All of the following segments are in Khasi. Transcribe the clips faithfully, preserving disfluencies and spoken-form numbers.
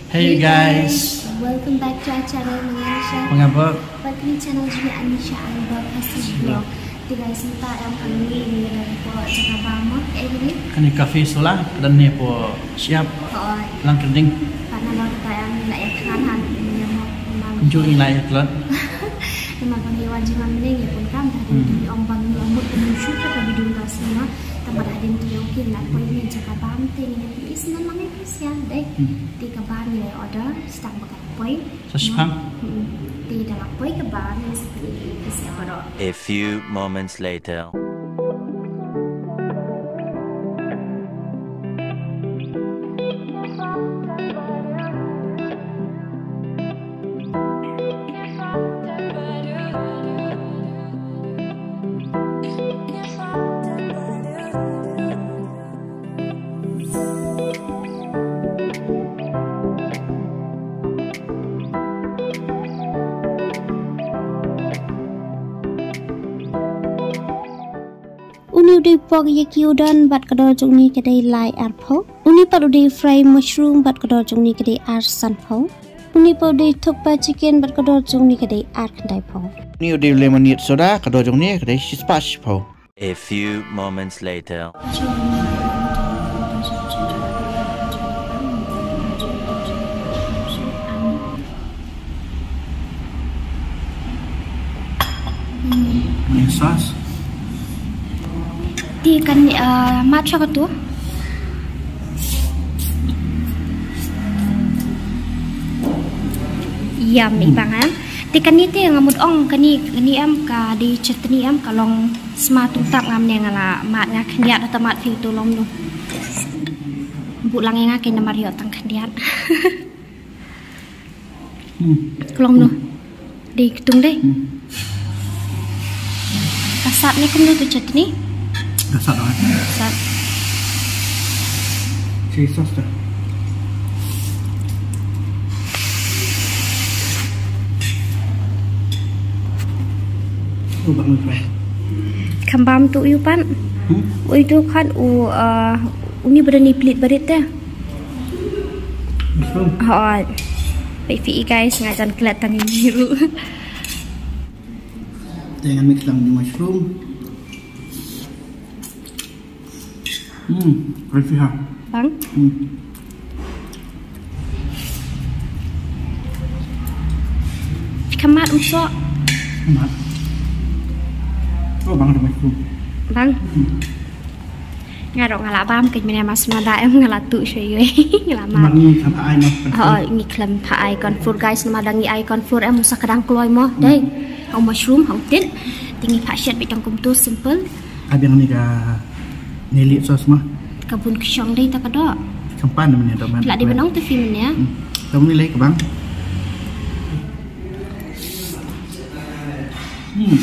Hey guys. Welcome back to our channel, Manisha. Welcome back. Welcome to channel jong ngi, Anisha Alba Passive Vlog. Te guys, mynta em kane ngi dang hapoh jaka bam mo, eh, kane? Kane Cafe Sola, kane hapoh Shyiap. Hooid. Langkyrding. Pat namar kata em ngi la ïa khlad hangne mo. Kumjuh ngi la ïa khlad. Namar ba ngi wan jingwan mynne ngi pun kam, te hadien ngi ong ba ngi ong mut ban shoot ka video la sima. Tangba hadien ngi ong ki la poi ngi jaka bam te ngi ïa phi isnan lang ïa phi sha dei. Hmm. Te ka bam ngi la order, sdang ba ka poi. Sa shipang. Hmm. Te da la poi ka bam ngi sa pynlong ïa phi sha baroh. A few moments later. Une u dei pork ïa ki udon bad ka dor jong une ka dei lai arphew. Une pat u dei fry mushroom bad ka dor jong une ka dei ar sanphew. Une pat u dei thukpa chicken bad ka dor jong une ka dei ar khyndaiphew. Une u dei lemonade soda, ka dor jong une ka dei shispah shiphew. A few moments later. Onion sauce. Te kan, ah, mad sha katu. Yum, i bang em. Te kane te nga mut ong kane, kane em ka dei chutney em ka long sma tungtap ngam ne nga la mad nga khyndiat da ta mad phi tu long nu. Buh lang ïa nga kane namar ïoh tang khyndiat. Hmm. Ka long nu. Dei ktung dei. Hmm. Ka sat ne kumno tu chutney? Ka sat oi. Sat. Chili sauce ta. Oh, bang fry. Kham bam tu u pat. Hmm? Ui tu kan u, uh, uni berani pelit barit te. Mushroom. Hooid. Peit phi guys, nga jan klet tang ïa ngi ruh. Te ngan mix lang ïa u mushroom. Hmm, crispy ha. Bang? Hmm. Kham mad um soh. Kham mad. Oh, bang da mushroom. Bang? Hmm. Nga ruh nga la bam keiñ mynne, mas ma da em nga la tuh shuh ïa nga la mad. Namar ngi khlem phah ai, no, cornflour. Oh, ngi khlem phah ai cornflour guys, namar da ngi ai cornflour em u sa kdang kloi mo. Hmm. Dei. Ha u mushroom, ha u tit. Te ngi phah shet beit tang kumtu simple. Ka biang ne ka chili sauce mo. Ka bun ka shong dei ta ka doh. Kham pan mynne doh man. La dei ban ong te phi mynne. Hmm. Tang ne lei ka bang. Hmm.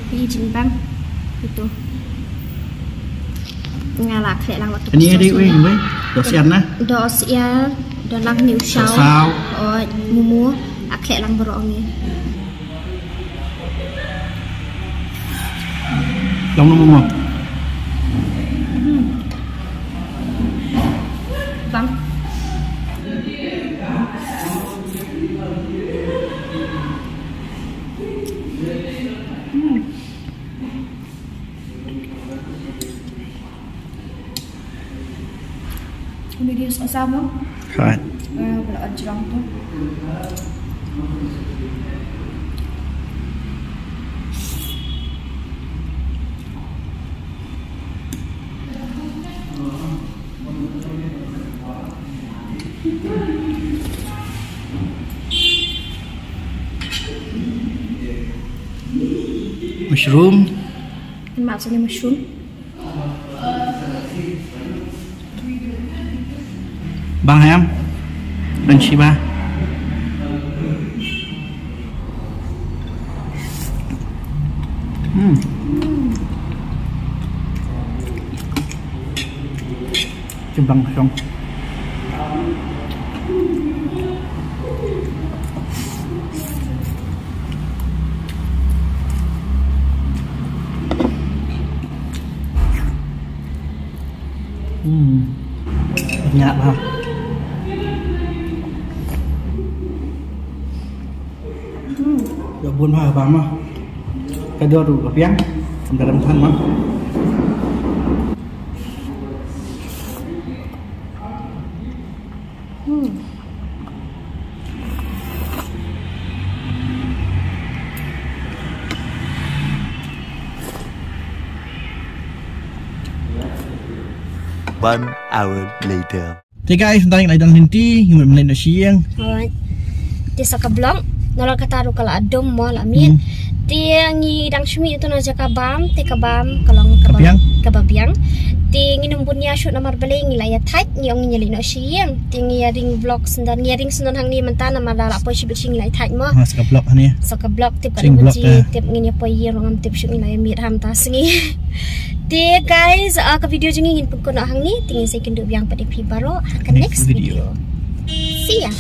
Phi jingbang. Ito. Nga la khleh lang wat tu. Ani ka dei sauce wei, wei. Doh syiar na? Doh syiar, doh lang hynñiew saw. Saw. Oh, mumu. La khleh lang baroh ngi. Long na mumu. Hmm. Bang. Video sa sa mo. Right. Ba la ot jrong tu. Mushroom. Maksudnya mushroom. Bang ham. Ban shiba. Hmm. Chim bang shong. Hmm. Ngap ha. Hmm. Ïa bun ha ba ma. Ka dor ruh ka piang. Kam da ram than ma. Hmm. One hour later. Te guys, mynta ngi la dang lynti, ngi mut mynta noh sha ïing. Alright. Te sa ka vlog, nalor kata ruh ka la dum mo la miet. Hmm. Te ngi dang shu mih tu na jaka bam, te ka bam ka long ka ba biang. Ka ba biang. Te ngin ym bun ïa shoot namar balei ngi la ïa thait, ngi ong ngin ïa leit noh sha ïing. Te ngi ïa ring vlog syndon, ngi ïa ring syndon hangne mynta namar la la poi shibit sha ngi la ïa thait mo. Ha, sa ka vlog hangne. Sa ka vlog tip ka. Sing vlog, eh. Tip ngin ïa poi ïing ruh ngam tip shuh, ngi la ïa miet ha mynta sngi. Te guys, ah, ka video jong ngi ngin pynkut noh hangne, te ngin sa ïakynduh biang pat ïa phi baroh ha ka next video. See ya.